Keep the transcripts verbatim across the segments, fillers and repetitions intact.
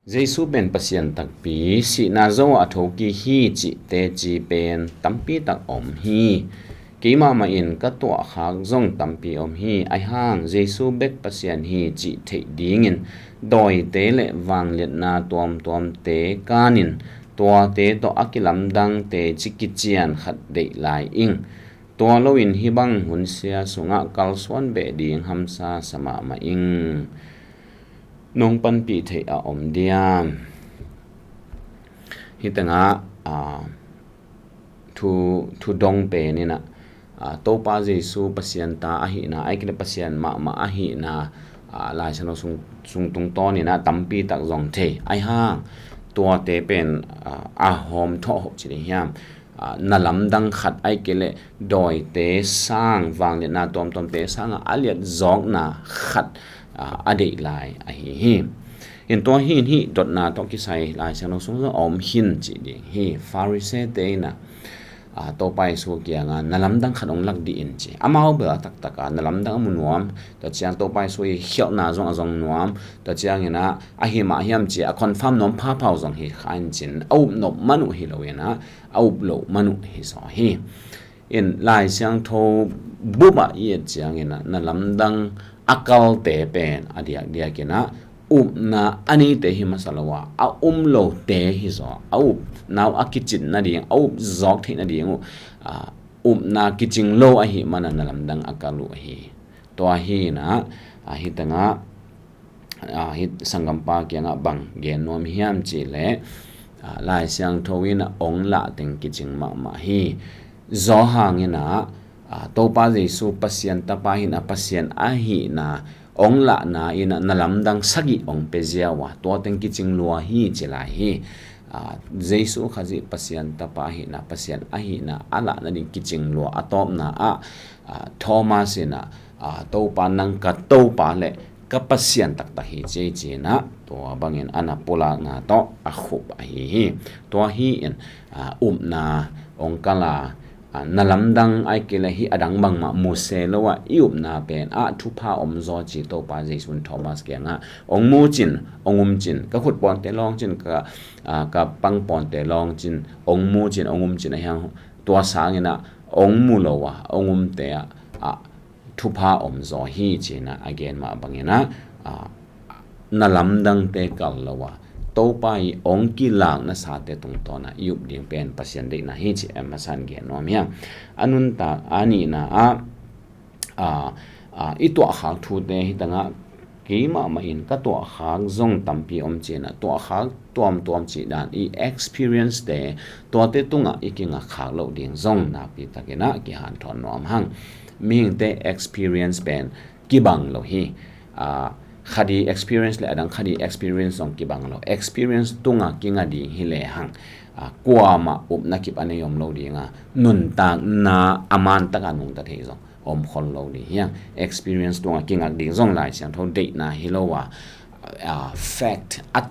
Jesu pen Pasian takpi, sihna zo ah a thokik hi cih teci pen tampi tak om hi. Keimah mah in ka tuahkhak zong tampi om hi. Ahi hang Jesu bek Pasian hi cih theih dingin dawite le vangliatna tuamtuamte kanin tuate tawh a kilamdangte ci kician khat deih lai ing. Tua loin hih bang hunsia sungah kalsuan beh ding hamsa sa mahmah ing. Nong panpih theih a om diam? Hih tengah a thu, thu dong pen inah, a, Topa Jesu Pasian ta ahihna, ahih kei leh Pasian mahmah ahihna, a, Lai Siangtho sung, sung tungtawn inah tampi tak zong thei. Ahi hang tuate pen, a, a hawm thawh hoh ci ding hiam? A, na lamdang khat ahih kei leh dawite sang, vangliatna tuamtuamte sangah a liatzawkna khat, a, a deih lai ahi hi. In tua hi in hih dotna tawh kisai Lai Siangtho sung zong a om hi in ci ding hi. Pharisee-te inah, a, Topa Jesu kiangah na lamdang khat hong lak dih in ci. Amau bel a taktak a na lamdang a mu nuam, tua ciang Topa Jesu i khialhna zong a zong nuam, tua ciang inah ahi mah hiam ci a confirm nuam phaphau zong hi kha in cin, a up nop man uh hi lo inah a up loh man uh hi zaw hi. In Lai Siangtho bup ah i et ciang inah na lamdang a kalte pen a diakdiak inah upna a neite hi masa lo a, a um lote hi zaw, a upna uh a kicin nading, a up zawk theih nading uh, a, upna kicing lo ahih manin na lamdang a kal uh hi. Tua hi inah, a, hih tengah, a, hih sanggampa kiangah bang gen nuam hiam cih leh, a, Lai Siangtho inah ong lah teng kicing mahmah hi. Zawhang inah, a, Topa Jesu Pasian tapa hi inah, Pasian ahihna ong lahna inah na lamdang sagih ong pia ziau a, tua teng kicing lua hi ci lai hi. A, Jesu Khazih Pasian tapa ahihna, Pasian ahihna a lah nading kicing lua a tawpna ah, a, Thomas inah, a, Topa, nang ka Topa le ka Pasian taktak hi ci ei ci inah, tua bangin a na pulakna tawh a khup ahi hi. Tua hi in, a, upna ong kal a, a, na lamdang ahih kei leh hih a dang bangmah mu se lo a, i upna pen a thupha om zaw ci Topa Jesu in Thomas kiangah, ong mu cin, ong um cin, ka khut pawnte lawng cin, ka, a, ka pang pawnte lawng cin, ong mu cin, ong um cin, ahi hang tua sang inah ong mu lo a, ong umte ah, a, thupha om zaw hi ci inah a gen mah bang inah, a, na lamdangte kal lo a, Topa i ong kilakna sate tungtawn ah i up ding pen Pasian deihna hi ci a masa in gen nuam hiam? A nuntak a nihna ah, a, a, i tuahkhak thute hih tengah keimah mah in ka tuahkhak zong tampi om ci inah, tuahkhak tuamtuam cih dan i experience-te, tuate tungah i kingakkhak loh ding zong nakpi tak inah kihanthawn nuam hang. Mihingte experience pen kibang lo hi. A, khat i experience le a dang khat i experience zong kibang lo. Experience tungah kinga ding hi lehang, a, kuamah upna kip a nei om lo ding a, nuntakna a man tak a nungta thei zong om khol lo ding hi hang. Experience tungah kingak ding zong Lai Siangtho deihna hi lo a, a, fact, a,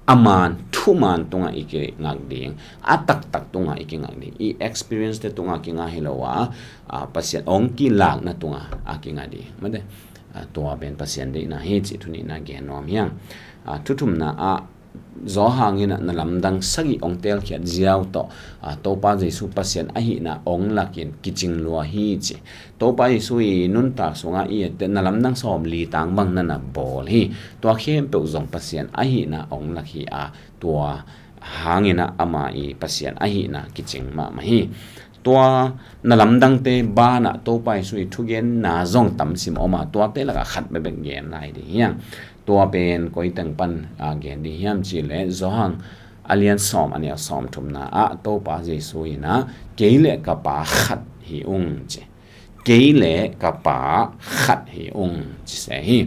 a man, thuman tungah i kingak ding, a taktak tungah i kingak ding, i experience-te tungah kinga hi lo a, a, Pasian ong kilakna tungah a kinga ding. Mate, a, tua pen Pasian deihna hi cih thu nihna gen nuam hi hang. A, thu thumna ah, Zawhang inah na lamdang sagih ong teelkhiat ziau tawh, a, Topa Jesu Pasian ahihna ong lakin kicing lua hi ci. Topa Jesu i nuntak sungah i et teh na lamdang sawmli tang bang na na bawl hi. Tua khempeuh zong Pasian ahihna ong lak hi a, tua hang inah ama i Pasian ahihna kicing mahmah hi. Tua na lamdangte banah Topa Jesu i thugenna zong tamsim om a, tuate lakah khat bekbek gen lai ding hi hang. Tua pen koi teng pan, a, gen ding hiam cih leh Zawhang a lian sawm, a neu sawmthumna ah Topa Jesu inah, kei le ka Pa khat hi ung ci. Kei le ka Pa khat hi ung ci se hi.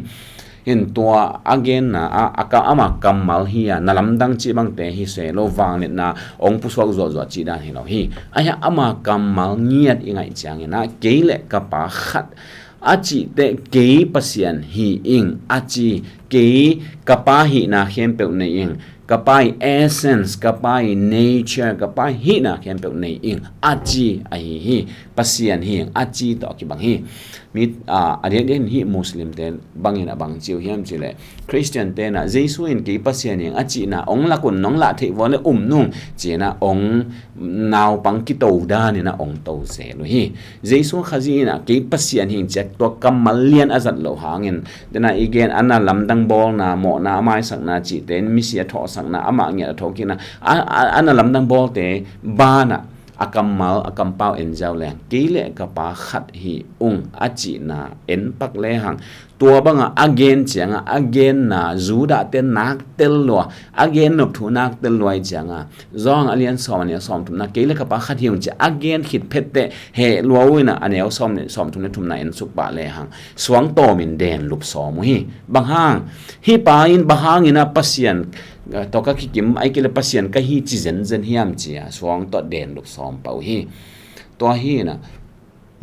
In tua a genna ah, a ka, ama kammal hi a, na lamdang cih bangte hi se lo, vangliatna ong pusuak zuahzuah cih dan hi lo hi. Ahi hang ama kammal ngiat i ngaih ciang inah, kei le ka Pa khat a cih teh, kei Pasian hi ing a ci, kei ka Pa hihna khempeuh nei ing, Ka Pa i essence, ka Pa i nature, ka Pa i hihna khempeuh nei ing a ci ahi hi. Pasian hi ing a ci tawh a kibang hi. Mi, a, a diakdiak in hih Muslim te bangin a bang ci uh hiam cih leh, Christian te na Jesu in kei Pasian hi ing a cihna ong lak un, nong lah theih vua le um nung cihna ong naupang kito danin a ong to zel uh hi. Jesu Khazih in a kei Pasian hi ing ci a tua kammal lian a zat loh hangin, tena i gen a na lamdang bawlna, mawhna a maisakna cihte in, misi a thawhsakna, amah ngiat a thokikna, a, a, a na lamdang bawlte banah a kammal, a kampau en ziau leng, kei le ka Pa khat hi ung a cihna en pak lehang, tua banga a gen cianga a genna Judah te nak tel lua, a gen nop thu nak tel lua i cianga, Johan a lian sawm a neu sawm thumna, kei le ka Pa khat hi ung ci a gen khit phette heh lua uh ina, a neu sawm le, sawm thum le thumna en suk pah lehang, suang tawmin den lup sawm uh hi. Bang hang? Hih pa in bang hangin a Pasian, eh, tawh ka kikim, ai kei le Pasian ka hi ci zenzen hiam ci a suang tawh den lup sawm pah uh hi. Tua hi ina,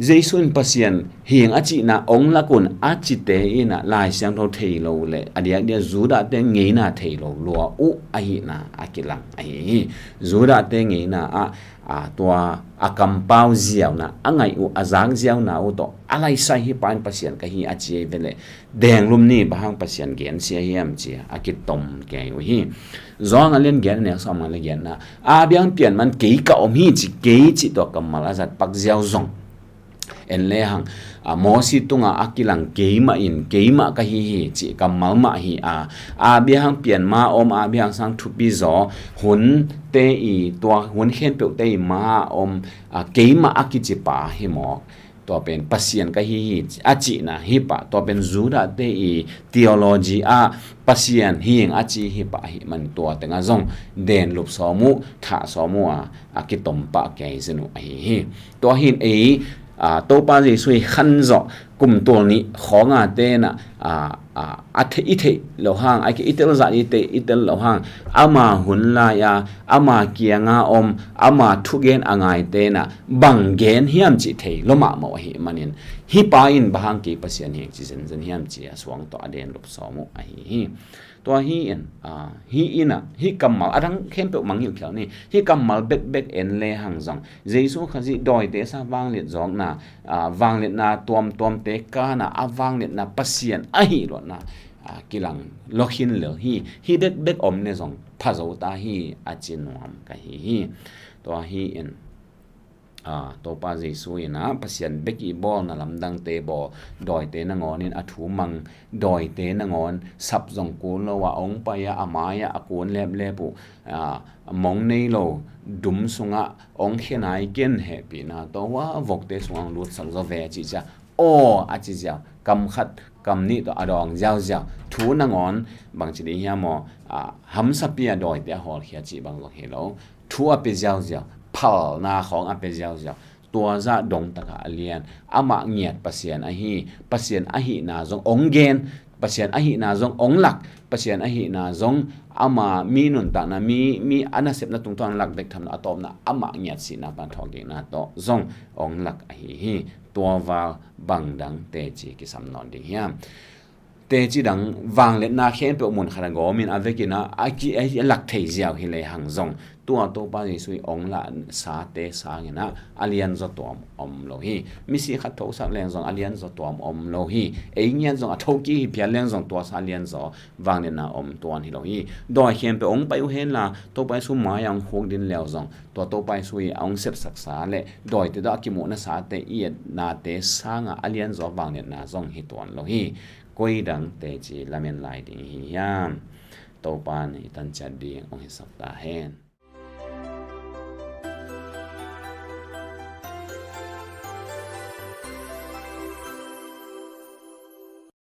Jesu in Pasian hi ing a cihna ong lak un a cite ina Lai Siangtho thei lo le a diakdiak Judah te ngeina thei lo lua uh ahihna a kilang ahi hi. Judah te ngeina ah, a, tua a kampau ziauna a ngaih uh, a zak ziauna uh tawh a laisai hih pa in Pasian ka hi a ci ei ve le, denglum ni, bang hang Pasian gensia hiam ci a kitom kei uh hi. Johan a lian giat a neu sawm nga le giatna, a biang pian man kei ka om hi ci, kei ci tua kammal a zat pak ziau zong en lehang, a, Mosi tunga a kilang keimah in, keimah ka hi hi ci kammal mah hi a, a biang pian ma om, a biang sang thupi zaw, hun te i tua, hun khempeuh te i ma om, a, keimah a kici pa hi mawk. Tua pen Pasian ka hi hi a cihna hi pah, tua pen Judah te i theology ah Pasian hi ing a ci hi pah ahih man tua tengah zong den lup sawm uh, thah sawm uh a, a kitom pah kei zen uh ahi hi. Tua hin ei, a, Topa Jesu i khan zawh kum tul nih khawng a tena, a, a, a thei, i theih loh hang, a i tel zah i theih, i tel loh hang, ama hun lai a, ama kianga om, ama thugen a ngai tena bang gen hiam cih thei lo mahmah ahih manin, hih pa in bang hang kei Pasian hi ing ci zenzen hiam ci a suang tawh a den lup sawm uh ahi hi. Tua hi in, a, hih ina, hih kammal, a dang khempeuh mangngilh khial ni, hih kammal bekbek en lehang zong, Jesu Khazih dawite sa vangliat zawkna, a, vangliatna tuamtuamte kana a vangliatna Pasian ahi luatna, a, kilang lo khin lel hi, hih bekbek om ne zong pha zo ta hi a ci nuam ka hi hi. Tua hi in, a, Topa Jesu in a Pasian bek i bawlna lamdangte bawl, dawite nangawn in a thu mang, dawite nangawn sap zong kun lo a ong pai a, a mai a a kun leplep uh, a, mong nei lo dum sungah ong khenai ken hehpihna tawh a vokte sungah ong lutsak zaw ve a cih cia, aw a ci ziau, kam khat kam nih tawh a dawng ziauziau, thu nangawn bangci ding hiam aw, a, hamsapi a dawite a hawlkhia cih bang zong hi lo. Thu a pia ziauziau, phalna khawng a pia ziauziau, tua zah dong takah a lian, amah ngiat Pasian ahi, Pasian ahihna zong ong gen, Pasian ahihna zong ong lak, Pasian ahihna zong ama mi nuntakna, mi, mi a nasepna tungtawn lak bek tham lo, a tawpna amah ngiat sihna pan thawhkikna tawh zong ong lak ahi hi. Tua val bang dang teci kisam nawn ding hiam? Teci dang vangliatna khempeuh mun khat a gawmin a vekin a, a ki, a lak thei ziau hi lehang zong, tua Topa Jesu i ong lah sate sangin a, a lianzaw tuam om lo hi. Misi khat thosak leng zong a lianzaw tuam om lo hi. Ei ngiat zong a thokik hi phial leng zong tua sa lianzaw vangliatna om tuan hi lo hi. Dawi khempeuh ong pai uh henla, Topa Jesu mai-ah ong khuk din leu zong, tua Topa Jesu i a ong sepsaksa le dawite tawh a kimuhna sate i etnate sangah a lianzaw vangliatna zong hi tuan lo hi. Koi dang teci lamen lai ding hi hiam? Topa in i tanciat ding ong hisak ta hen.